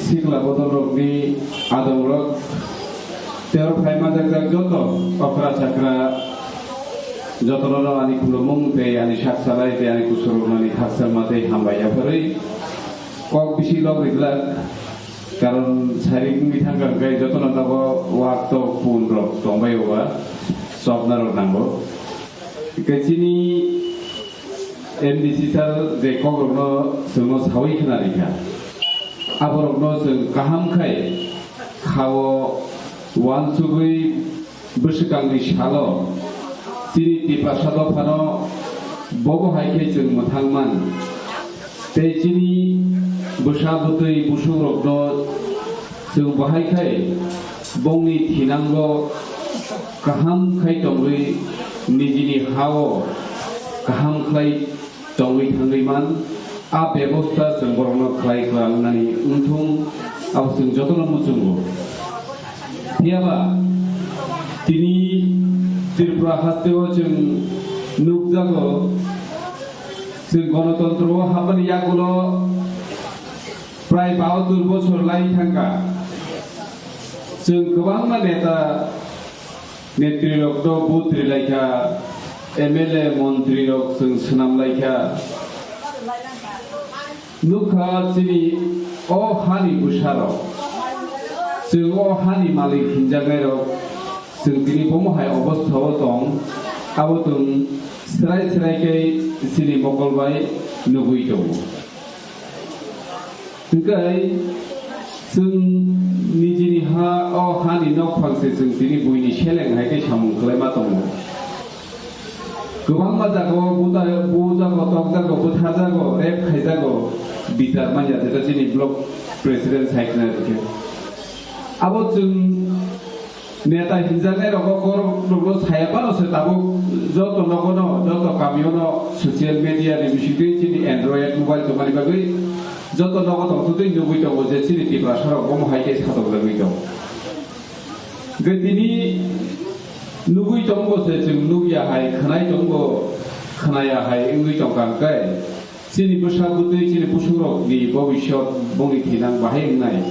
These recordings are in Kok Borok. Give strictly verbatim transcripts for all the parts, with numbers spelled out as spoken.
Sikla bodolrokni adongrok, tei oro phai manjakjak joto okra chakra, jotono ani khulumung tei ani sak salai tei ani kusurokno ani khakchangma tei hambai yapharwi kok bisi lok rijlak, karon sari wngwi thangkha hwnkhe jotono nogo wak tok pun rok tongbai oba chopna rok nango. Hwnkhe chini M D C sir je kokrokno chwngno sawi khna rikha, aborokno chwng kaham khai khao uansugwi bwswkangni salo chini Tiprasa dophano bobo hai khe chwng mwthang man. Tei chini bwsa bwtwi busukrokno chwng bahai khai bongni thinango kaham khai tongwi nijini hao kaham khlai tongwi thangwi man, a bebosta chwng borokno khlai klangnani wngthung, abo chwng jotono muchungo. Phiyaba tini Tripura hasteo chwng nukjago, chwng gonotontro o habmani yagulo prai bahatur bochor lai thangkha. Chwng kwbangma neta netrirokno vote rilaikha, M L A montrirok chwng swnamlaikha. Nukha chini o hani bwsarok, chwng o hani malik hinjaknairok, chwng tini bomo hai obostha o tong, abo chwng srai srai khe chini mokol bai nugwi tongo. Hwnkhe chwng nijini ha, o hani nokphang se chwng tini buini seleng hai khe samung khlaima tongo. Kwbangma jagao buta-, bujago, tokjago, bwtharjago, rape khaijago, bichar manya jeta chini block president sai khna rikhe. Abo chwng neta hinjaknai rogo borok rokno saya phano se tabuk joto nogono, joto kamiono social media ni bisingtwi chini Android mobile tongmani bagwi joto nogo tongtwtwi nugwi tongo je chini Tiprasa rok bomo hai khe satokjagwi tongo. Hwnkhe tini nugwi tongo se chwng nukya hai, khwnai tongo khwnaya hai wngwi tongkha hwnkhe chini bwsa bwtwi chini busukrokni bobiswt bongni thinang bahai wngnai.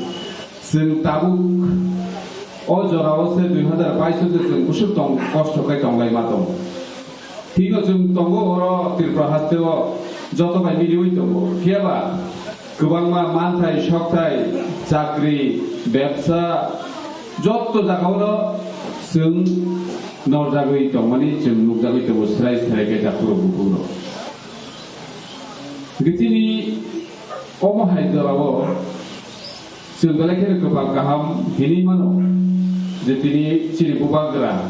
Chwng tabuk o jorao se dui hazar bais o se chwng bwswk tong, kosto khe tonglaima tong. Thikno chwng tongo oro Tripura hasteo joto bai miliwi tongo. Phiyaba kwbangma manthai, sokthai, chakri, bebsa, joto jagao no chwng norjagwi tongmani chwng nukjagwi tongo, srai srai khe takhurok bukhurok. Hwnkhe chini omo hai jorao chwng belai kheno kwpal kaham hinwi mano je tini chini bubagra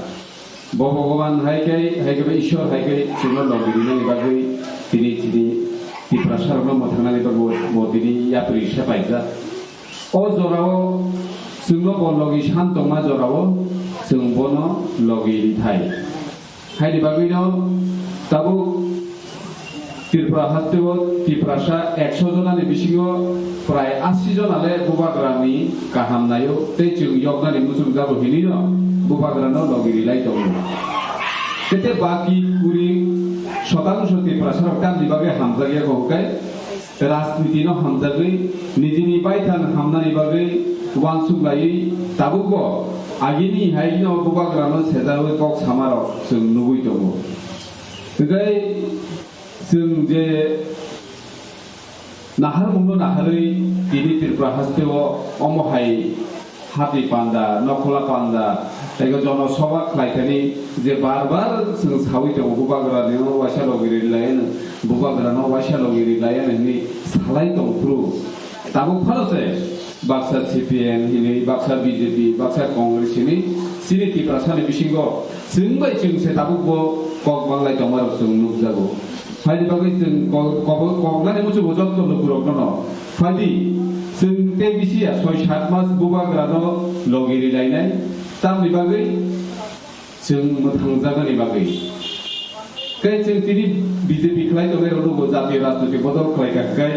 bo Bhogoban hai khe, hai khe bo Ishwar hai khe chwngno logi rinani bagwi tini chini Tiprasa rokno mwthangnani bagwi bo tini yapri se paijak. O jorao chwngno bo logi san tongma jorao chwng bono logi rithai. Haini bagwino tabuk Tripura hasteo Tiprasa ekso jonani bisingo prai asi jona le bubagrani kaham naio tei chwng yoknani muchung jago hinwino bubagrano logi rilai tongo. Tete baki kuri sotangsho Tiprasa rok tamni bagwi hamjakya kok kai. Rajniti no hamjagwi nijini baithang hamnani bagwi uansuk laiwi tabukbo agini haino bubagrano sejawi kok samarok chwng nugwi tongo. Hwnkhe chwng je naharmungno naharwi tini Tripura hasteo omo hai hati panda, nokhola panda, tei jono soba khlaithani je bar bar chwng sawi tongo, bubagrani no waisa logi rilai ano, bubagrano waisa logi rilai ano hinwi salai tong phuru. Tabuk phano se baksa C P M hinwi, baksa B J P, baksa Congress hinwi chini Tiprasani bisingo chwng bai chwng se tabukbo kok banglai tongmarok chwng nukjago. Haini bagwi chwng kok-, kok-, koknani muchungo jotto lukurokno no phaidi, chwng tei bisi ya soi sat mas bubagrano logi rilainai, tamni bagwi chwng mwthangjaknani bagwi. Tei chwng tini B J P khlai tongnairok nugo, jatiyo rajnoitik bodol khlai kha khe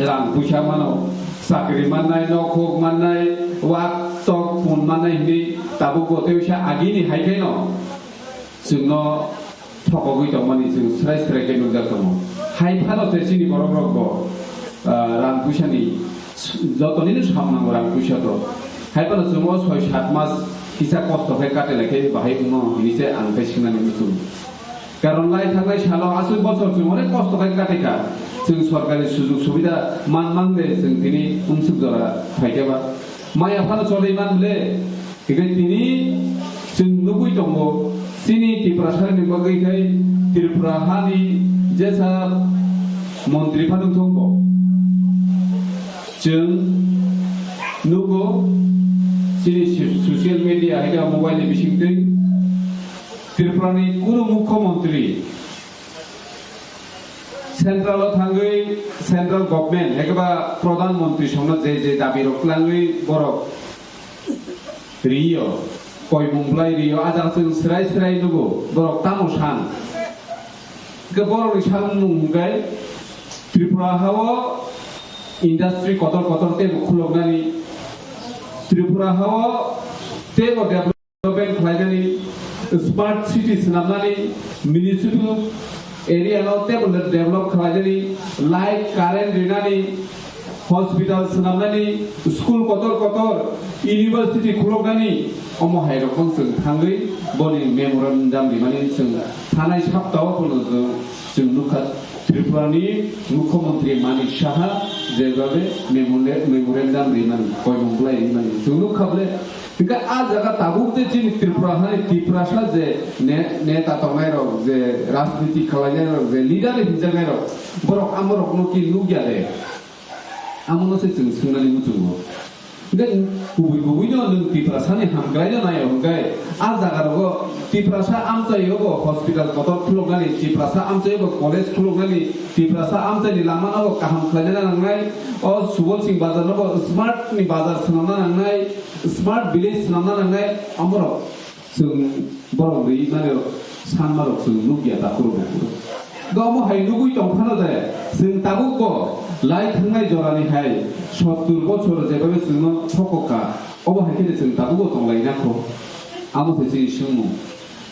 rang puisa mano, chakri mannai, nokhok mannai, wak tok pun mannai hinwi tabukbo tei wisa agini hai khe no chwngno thokogwi tongmani chwng srai srai khe nukjak tongo. Hai phano se chini borokrokbo, ah, rang puisani Joto nini samung rang puisa to. Hai phano chwng o soi sat mas kisa kosto khe kate lai khe bahai wngno hini se ang tei swngnani muchung. Karon lai thangnai salo aswk bosor chwng onek kosto khe kate kha. Chwng sorkari sujug subida man man de chwng tini umsuk jora phai khe ba. Maya phano cholwi man le. Hingke tini chwng nugui tongo, chini Tiprasani bagwi khe Tripura hani jesa montri phano thwngbo. Chwng nugo chini so-, social media hai khe mobile ni bisingtwi Tripurani kunu mukhyamantri central o thangwi central government hai khe ba pradhan mantri songno je je dabi rok twlangwi borok Rio, koimung bwlai rio, ajak chwng srai srai nugo, borok tamo san. Hwnkhe borokni samung hwnkhe Tripura hao industry kotor kotor teibo khuloknani, Tripura hao teibo development khlainani, smart city swnamnani, municipal area no teibo develop khlainani, light, current rinani, hospital swnamnani, school kotor kotor, university khuloknani, omo hai rokno chwng thangwi boni memorandum rimani chwng thanai saptao phano chwng, chwng nukha Tripurani Mukhyamantri Manik Saha jebabe memorandum rimani, koimung bwlai rimani chwng nukha bwle. Hingke a jaga tabuk je chini Tripura hani Tiprasa je ne-, neta tongnai rok, je rajniti khlainai rok, je leader hinjaknai rok, borok amorokno ki nukya de? Amono se chwng swngnani muchungo. Hingke kubui kubui no nwng Tiprasani hamkraino naio hwnkhe a jaga rogo Tiprasa amchaio bo hospital kotor khuluknani, Tiprasa amchaio bo college khuluknani, Tiprasa amchaini lama no bo kaham khlaina nangnai, o Subol Singh bazar no bo smart ni bazar swnamna nangnai, smart village swnamna nangnai, amorok chwng borok rwi mani sanmarok chwng nukya takhurok bukhurok. Do omo hai nugwi tongphano de, chwng tabukbo lai thangnai jorani hai sottur bochor jebabe chwngno thokokha, obo hai kheno chwng tabukbo tonglaina kho. Amo se chini swngmung.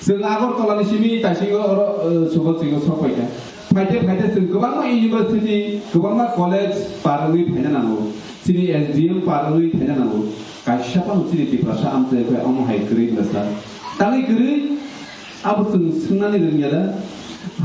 Chwng Agartala ni simi taisingo oro, eh, Subol Singh o sok paikha. Phaide phaide chwng kwbangma university, kwbangma college par wngwi phaina nango. Chini S D M par wngwi phaina nango. Kaisa phano chini Tiprasa amchai khe omo hai kwrwi bwsa. Tangwi kwrwi abo chwng swngnani rwngya da.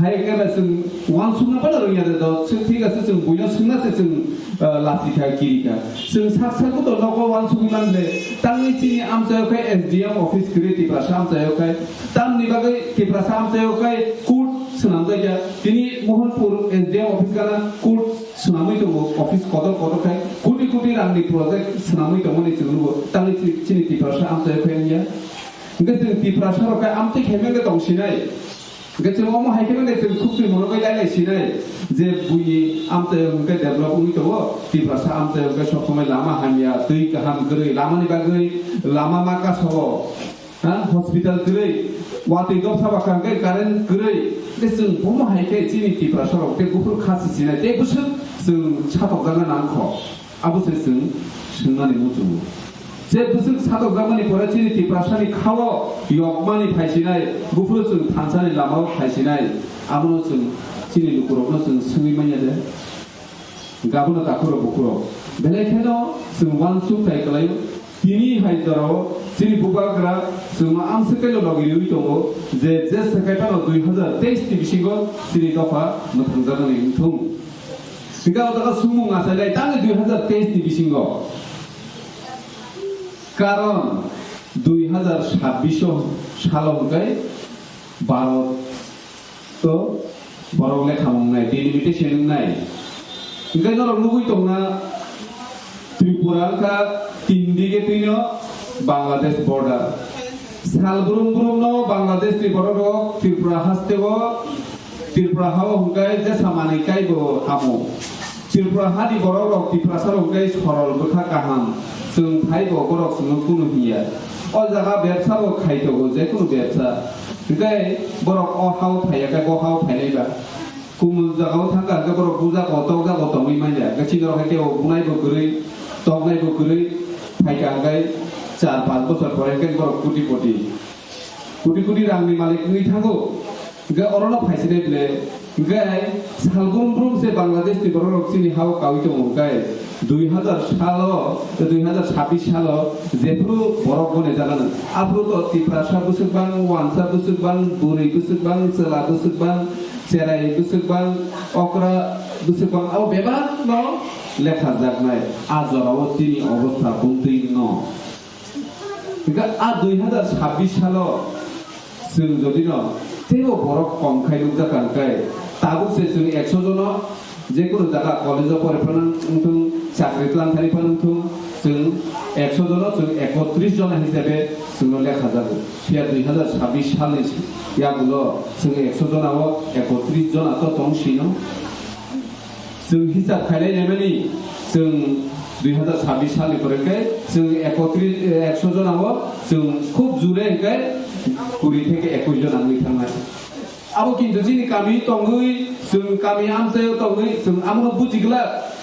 Hai khe ba chwng uansukna phano rwngya da do. Chwng thik ase chwng buino swngna se chwng, eh, lachi kha kiri kha. Chwng sak sak to nogo uansukwi man le. Tangwi chini amchai khe S D M office kwrwi Tiprasa amchai khe. Tamni bagwi Tiprasa amchai khe court swnamjakya. Tini Mohanpur S D M office gana court swnamwi tongo, office kotor kotor khai koti koti rangni project swnamwi tongmani chwng nugo, tangwi chi-, chini Tiprasa amchaio khai wngya. Hwnkhe chwng Tiprasa rok khai amtwi khaimang khe tong sinai. Hwnkhe chwng omo hai khe mangkhe chwng khukti mono khai lai lai sinai je buini amchaio hwnkhe develop wngwi tongo, Tiprasa amchaio hwnkhe sob somoi lama hamya, twi kaham kwrwi, lamani bagwi lama ma kasobo. Ha, hospital kwrwi, watwi dopsa bakha hwnkhe current kwrwi, tei chwng bomo hai khe chini Tiprasa rok tei buphuru kha si sinai tei bwswk chwng satokjakna nang kho. Abo se chwng swngnani muchungo. Je bwswk satokjakmani pore chini Tiprasani khao yokmani phai sinai, buphuru chwng thansani lamao phai sinai, abono chwng chini lukurokno chwng swngwi manya de. Gabono takhurok bukhurok. Belai kheno chwng uansuk thai kwlaio. Tini hai jorao chini bubagra chwngno amswk kaino logi riwi tongo je, je swkai phano dui hazar teis ni bisingo chini dopha mwthangjaknani wngthung. Hingkhe o jaga swngmung achailai tangwi dui hazar teis ni bisingo. Karon dui hazar sabbish o salo hwnkhe Bharat to borok lekha wngnai, delimitation wngnai. Hingkhe norok nugwi tongna Tripura wngkha tin dige twino Bangladesh border. Sal brum brum no Bangladesh ni borok rok Tripura haste o, Tripura ha o hwnkhe jesa manwi kaibo hamo. Tripura hani borok rok Tiprasa rok hwnkhe sorol bwkha kaham. Chwng phaibo borok chwngno kunu hiya. O jaga bebsa bo khai tongo, jekunu bebsa. Hwnkhe borok o ha o phaiya khe bo ha o phainai ba. Kumul jaga o thangkha hwnkhe borok bujago tokjago tongwi manya. Hwnkhe chini rok hai khe o bunai bo kwrwi, toknai bo kwrwi. Phaikha hwnkhe char panch bochor pore hwnkhe borok koti poti. Koti koti rangni malik wngwi thango. Hwnkhe orono phaisinai ble. Hwnkhe salbrum brum se Bangladesh ni borok rok chini hao kaui tongo hwnkhe dui hazar salo, dui hazar sabbish salo jephru borok gone jaga nang. Aphuru to Tiprasa bwswk bang, Wansa bwswk bang, Bwrwi bwswk bang, Chwla bwswk bang, Cherai bwswk bang, Okra bwswk bang, abo bebak no lekha jaknai. A jora o chini obostha bumtwi no. Hingke a dui hazar sabbish salo chwng jodi no teibo borok kom khai nukjak kha hingke tabuk se chwng ekso jono jekunu jaga college o pore phano wngthung, chakri tlang thani phano wngthung, chwng ekso jono chwng ekotris jona hisabe chwngno lekha jago. Phiya dui hazar sabbish salni yagulo chwng ekso jona o ekotris jona to tong sino. Chwng hisab khailai naimani, chwng dui hazar sabbish salni pore khe chwng ekotris, ekso jona o chwng khub jure hwnkhe kuri theke ekwis jona wngwi thangnai. Abo kintu chini kami tongwi, chwng kami amchaio tongwi, chwng amono buji glak.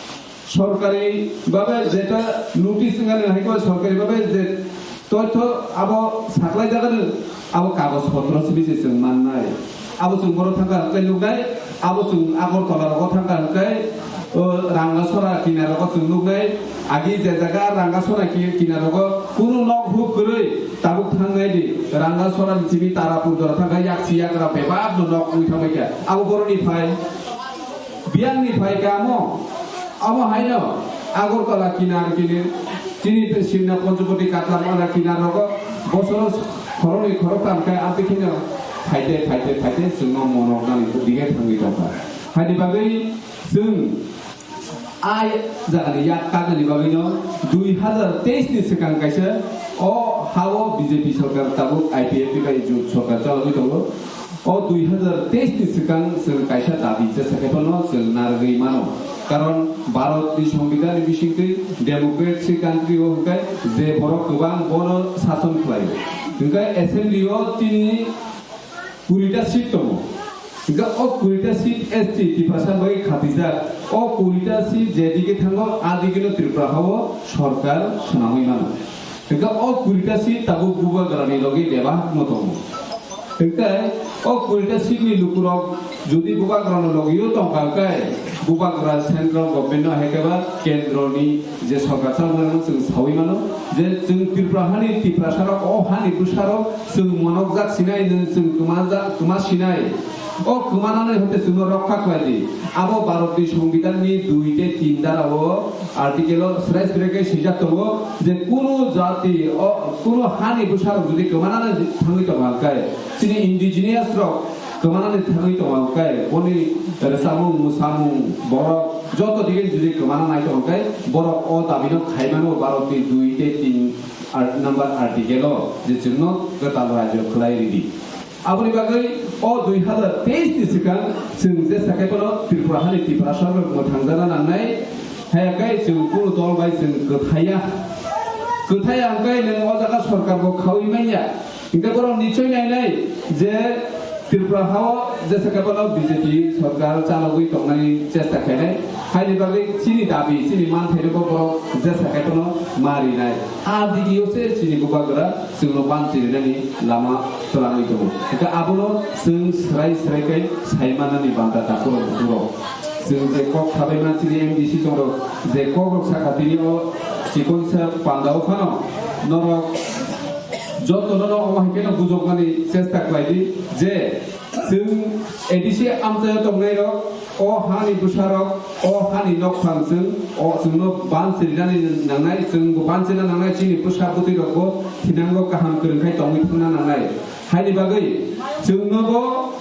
Sorkari babe jeta notice wngani hai khe sorkari babe je Toitho abo saklai jagano, abo kagoj potro simi se chwng mannai. Abo chwng boro thangkha hwnkhe nuknai, abo chwng Agartala rogo thangkha hwnkhe, o, Rangasora kinaro rogo chwng nuknai. Agi je jaga Rangasora ki-, kinaro rogo kunu nok huk kwrwi tabuk thangnai di. Rangasora ni simi Tarapur jora thangkha yaksi yagra bebak no nok wngwi thangbai kha. Abo boroni phai. Biyangni phai kha amo, amo haino Agartala kinar kinar, chini tei Simna Panchapati Katlam ana kinar rogo bosoro khoroknwi khoroktham khe amtwi kheno phaite, phaite, phaite chwngno monok nani dige thangwi tongkha. Haini bagwi chwng a jagani yak kaknani bagwino dui hazar teis ni swkang kaisa o hao B J P sorkar tabuk I P F T bai jut sorkar chalogwi tongo. O dui hazar teis ni swkang chwng kaisa dabi jesa khe phano chwng narwgwi mano. Karon Bharat ni Songbidan ni bisingtwi democracy country o hwnkhe je borok kwbang bono sason khlai. Hwnkhe assembly o tini kurita seat tongo. Hwnkhe o kurita seat S T Tiprasa bai khatijak. O kurita seat jedike thango adikeno Tripura hao sorkar swnamwi mano. Hwnkhe o kurita seat tabuk bubagrani logi bebak no tongo. Hwnkhe o kurita seat ni lukurok jodi bubagrano logio tongkha hwnkhe bubagra central government no hai khe ba kendroni je sorkar chalaimano chwng saui mano je chwng Tripura hani Tiprasarok o hani bwsarok chwng monokjak sinai nwng chwng kwmajak kwma sinai. O kwmanani hoite chwngno rokha khlai di. Abo Bharatni Songbidanni dui tei tin darao article-o srai srai khe swijak tongo je kunu jati, o, kunu hani bwsarok jodi kwmanani thangwi tongo hwnkhe, chini indigenous rok kwmanani thangwi tongo hwnkhe, boni rwchapmung, mwsamung, borok joto dige jodi kwmana nai tongo hwnkhe, borok o dabino khai mano Bharatni dui tei tin ar-, number article-o je chwngno kwtal rajyo khlai ridi. Aboni bagwi o dui hazar teis ni swkang chwng jesa khe bono Tripura hani Tiprasa rok mwthangjana nangnai, haya khe chwng kunu dol bai chwng kwthaiya. Kwthaiya hwnkhe nwng o jaga sorkar bo khaui manya. Hwnkhe borok nichoi nainai je Tripura hao jesa khe bono B J P sorkar chalogwi tongnani chesta khainai. Haini bagwi chini dabi, chini manthaino bo borok jesa khe bono ma rinai. A digio se chini bubagra chwngno banchi rinani lama twlangwi tongo. Hwnkhe abono chwng swrai swrai khe sai manani banta takhurok bukhurok. Chwng je kok sabai man chini M D C tongrok, je kokrok sakha tini o chikonsa pandao phano norok jotono no omo hai kheno bujokmani chesta khlai di je chwng A D C amchaio tongnairok, o hani bwsarok, o hani nokphang chwng, o chwngno bansi rinani nangnai, chwngbo bansina nangnai, chini bwsa bwtwirokbo thinango kaham kwrwng khai tongwi thangna nangnai. Haini bagwi chwngnobo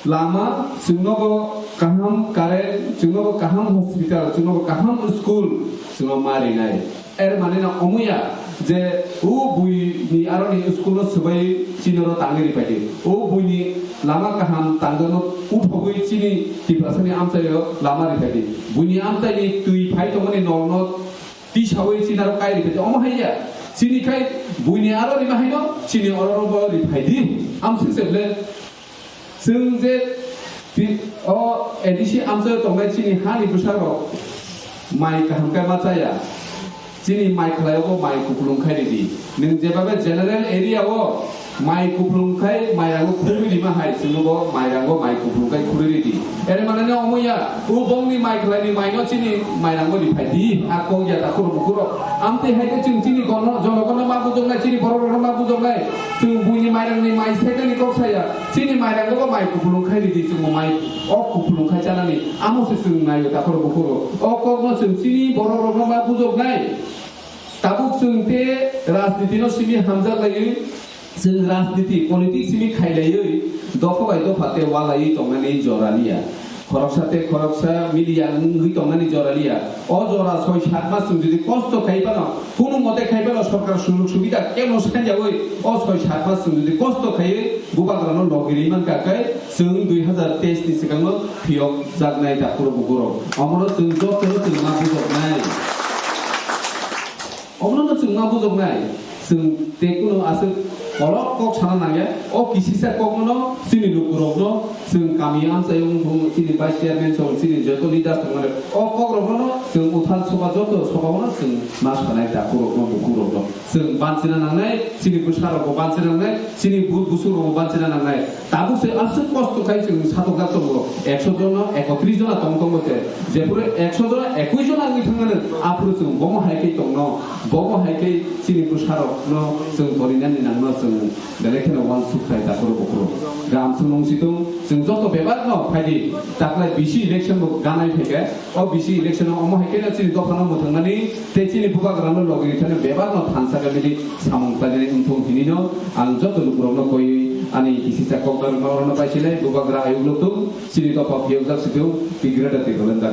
lama, chwngnobo kaham current, chwngnobo kaham hospital, chwngnobo kaham school, chwngno ma rinai. Er mane no omo ya je o buini aroni school-o swbai chini oro tangwi ripai di. O buini lama kaham tangjakno uthogwi chini Tiprasani amchaio lama ripai di. Buini amchaini twi phai tongmani nokno tisaui chini aro kai ripai di. Omo hai ya. Chini khai buini aro rima haino chini oro bo ripai di. Amswk se ble Chwng je ti-, o A D C amchaio tongnai chini hani bwsarok mai kaham khe ma chaya, chini mai khlaio bo mai kupulung khai ridi. Nwng jebabe general area o Mai kuplung khai mairango khurui rima hai, chwngno bo mairango mai kuplung khai khurui ridi. Ere manani omo ya, o bongni mai khlaini maino chini mairango riphai di, a kok ya takhurok bukhurok. Amtwi hai khe chwng chini gono, jonogono ma bujoknai, chini borok rokno ma bujoknai. Chwng buini mairangni mai sekani kok saya, chini mairango bo mai kuplung khai ridi, chwngno mai, o kuplung khai chanani, amo se chwng naio takhurok bukhurok. O kokno chwng chini borok rokno ma bujoknai. Tabuk chwng te rajniti no simi hamjak laiwi, chwng rajniti, politics simi khailaiwi, dopha bai dopha te walaiwi tongnani jora liya. Khoroksa te khoroksa miliya wngwi tongnani jora liya. O jora soi sat mas chwng jodi kosto khai phano, kunu mote khai phano sorkar sujog subida kebo sanjawi, o soi sat mas chwng jodi kosto khaiwi bubagrano logirwi mankha khe, chwng dui hazar teis ni swkangno phiyok jaknai takhurok bukhurok. Omono chwng jotono chwng ma bujoknai. Omono no chwng ma bujoknai. Chwng tei kunu aswk kolok kok sana nangya. O kisisa kokno no chini lukurokno chwng kami amchai wng chini vice chairman song chini joto leaders tongmani o kokrokno no chwng uthal soba joto sobao no chwng ma sanai takhurokno bukhurokno. Chwng bansina nangnai, chini bwsarokbo bansina nangnai, chini bu-, busurokbo bansina nangnai. Tabuk se aswk kosto khai chwng satokjak tongo, ekso jona, ekotris jona tong tongo se. Jephuru ekso jona, ekui jona wngwi thangmani, aphuru chwng bomo hai khe tongno, bomo hai khe chini bwsarokno chwng torinani nangno chwng belai kheno uansuk khai takhurok bukhurok. Gam chwng nung situng, chwng joto bebakno phaidi, taklai bisi election bo ganai phaikhe, o bisi election o omo hai kheno chini dophano mwthangmani, tei chini bubagrano logi rithani bebakno thansa khe bini samung khlainani wngthung hinino ang joto lukurokno koiwi ani kisisa kokdar norokno paisilai bubagra ayuk lukthung chini dopha phiyokjak situ tigrata tigolen dati.